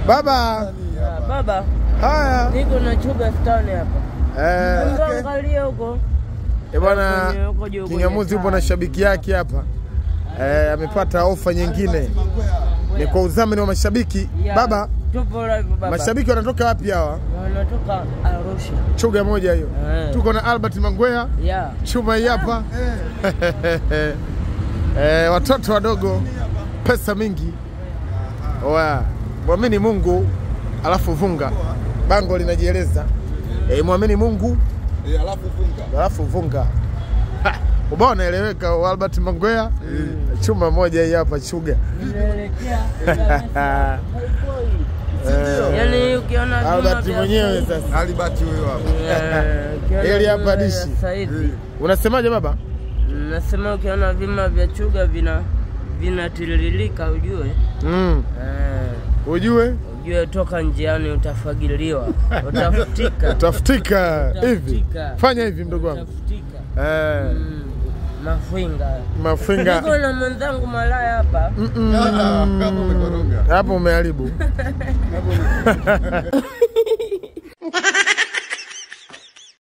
Baba. Baba. Haya. Niko na Chuga Stone hapa. Angalia huko. Bwana Kingamuzi yupo na shabiki yake hapa. Amepata ofa nyingine. Ni kwa udhamini wa mashabiki. Baba, tupo live baba. Mashabiki wanatoka wapi hawa? Wanatoka Arusha. Chuga moja hiyo. Tuko na Albert Mangwea. Chuma hii hapa. Watoto wadogo, pesa mingi. Oa, muamini Mungu alafu vunga. Bango linajieleza. Muamini Mungu alafu vunga. Alafu vunga. Ubao unaeleweka Albert Mangwea. Chuma moja hii hapa Chuga. Yaani ukiona Albert mwenyewe sasa. Albert huyo hapa. Ili hapa dishi. Unasemaje baba? Nasema ukiona vima vya Chuga vinatiririka ujue. Ujue? Ujue toka njiani utafagiliwa. Utafutika. Utafutika hivi. Fanya hivi mdogo wangu. Utafutika. Mafinga. Mafinga. Niko na mwenzangu malaya hapa. Hapo umekoroga. Hapo umeharibu.